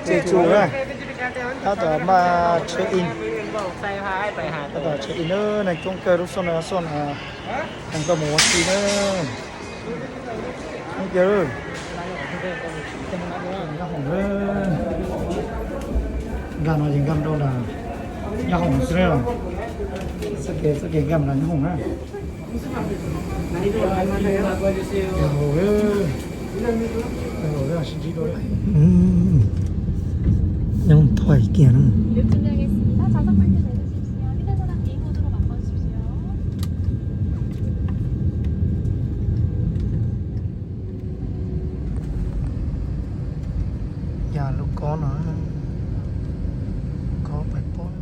Ces tsum na, tab tom npaj check in, tab tom check in na, neeg coob kawg lub xyoo no, xyoo no neeg tuaj mus ua si na. Nyob hoom, nkag no ces nkag rau nram nyob hoom xwb na. Txoj kev, txoj kev nkag nram nyob hoom na. Nyob hoom thoj kiag na. Ya lub kob no, kob pais pob.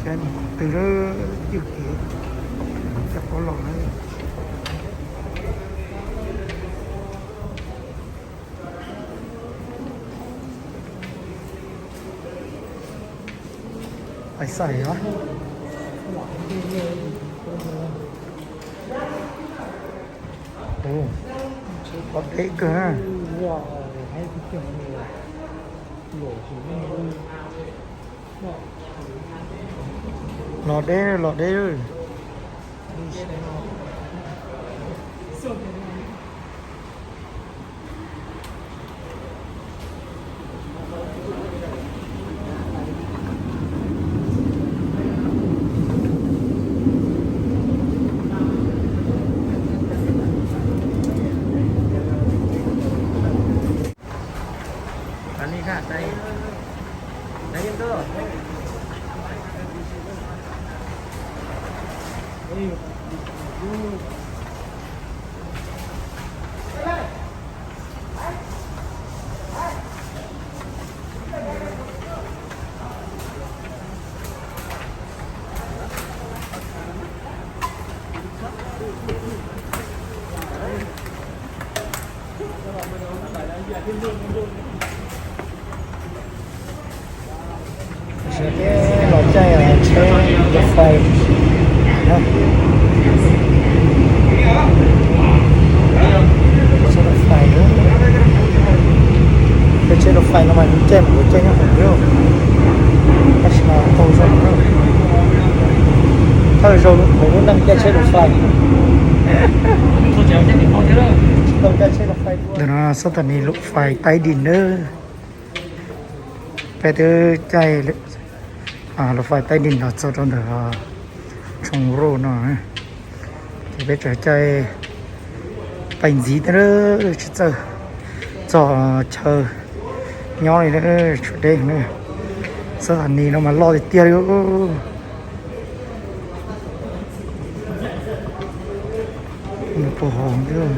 Saib mus qhov twg lawm, ywg kev coj pob los lawm. Pais xais os. Los deb kawg na. Los deb, los deb. Sawv daws los caij tsheb lus fais, tsheb lus fais, tej tsheb lus fais no mas caij mus caij nyob hauv lawm, tab sis mas tau zoo na. Thawj zaug hauv lub neej caij tsheb lus fais. Ntawm no xob tas nis lus fais Taib Dis nawb. Peb twb caij lus fais Taib Dis los txog rau ntawm Tshoov Roj no, ces peb tseem caij Pais ntxiv thiab, tsis txawj txog chaw nyob li, tshuav deb. Xab Thas Nis no mas loj tiag tiag li. Nws puas hov thiab.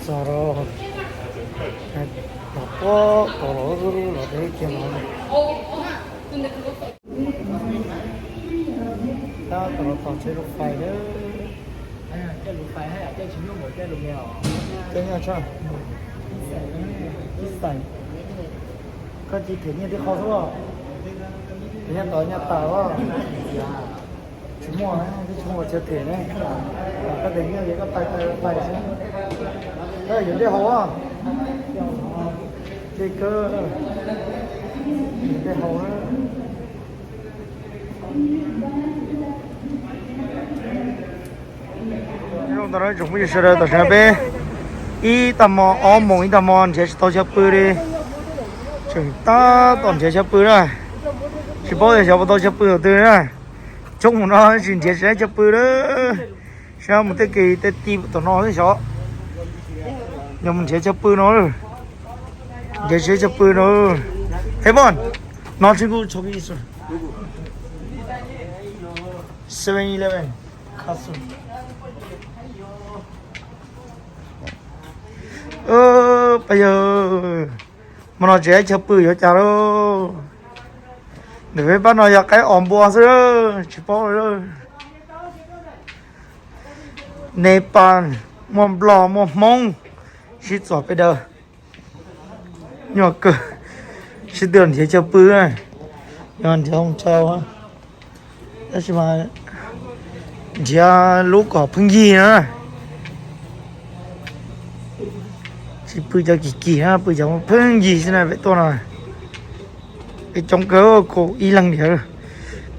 Txog rau, tom pob tom los, los deb kiag no. Tab tom los tom tsheb lub fais na. Caij nyob tshaj. Ib xais. Koj cia them nyiaj tib qho xwb os. Them nyiaj tod nyiaj tas os. Tsis muaj, tsis muaj chaw them ne. Koj them nyiaj ces koj pais pais pais xwb. Koj yuav dej haus os. Dej kawg. Yuav dej haus na. Zoo tau na tsoom phooj ywg sawv daws, tam sim no peb ib tag hmo, ob moos ib tag hmo nrhiav tsis tau chaw pw li. Tseem tab tom nrhiav chaw pw na. Tsis paub tias xyov puas tau chaw pw tom twg na. Coob mus no tsis nrhiav tsis tau chaw pw na. Saib mus tej kev tej ti tom no xwb xyov. Yog mus nrhiav chaw pw no. Nrhiav tsis tau chaw pw no. Hey, Bon, no tsis kuj tso pis. Seven Eleven. Pab yawg, hmo no tsis muaj chaw pw yuav cas lauj. Ntawm peb pab no yog qaib os npua xwb, tsis paub li. Nepal, muaj Nplog muaj Hmoob sib txuas peb daws. Nyuaj kawg, sib tw nrhiav chaw pw, yog nrhiav hoo chaw, tab sis mas nrhiav lub kom pheej yig na. Tsis pw cov kim kim na, pw cov pheej yig xwb na peb tuaj no. Peb coob kawg, kaum ib leeg tiag.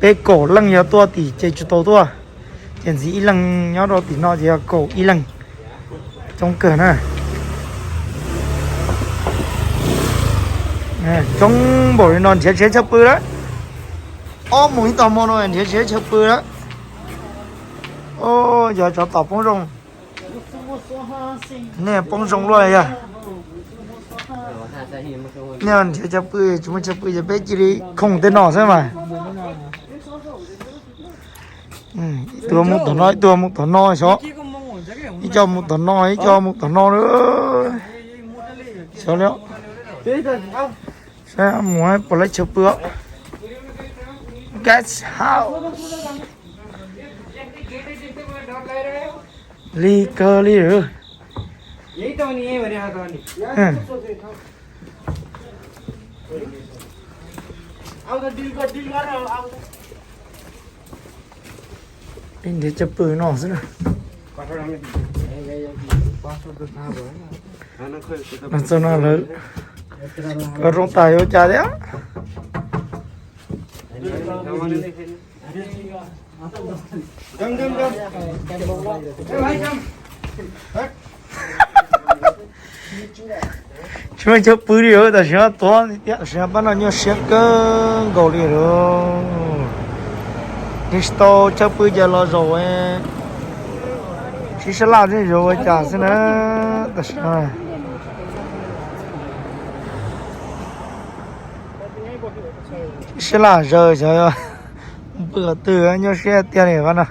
Peb kaum leej yog tuaj tim ces tsis tau tuaj, ces ntxiv ib leeg nyob rau tim no ces yog kaum ib leeg. Coob kawg na. Coob npaum li no nrhiav tsis tau chaw pw lawm. Ob moos ib tag hmo no nrhiav tsis tau chaw pw lawm. Yog tsov tom poob zoo. Nej poob zoo luaj yog. Nej nrhiav chaw pw tsis muaj chaw pw ces peb cia li khooj tej no xwb mas. Ib tug mus tom no, ib tug mus tom no xyov. Ib co mus tom no, ib co mus tom no na. Xyov li. Saib mus puas laib chaw pw. Guest house. Li kawg li. Peb nrhiav chaw pw no xwb na. Los txog no lawm, koj rooj tas yuav cas thiab. Tsis muaj chaw pw li, tam sim no tuag tiag, tam sim no pab no nyuaj siab kawg nkaus li lawm. Nrhiav tsis tau chaw pw ces los zaum, sib sab laj sib zaum ua cas xwb na. Tam sim no sib sab laj zaws xyov pw qhov twg, nyuaj siab tiag li pab no.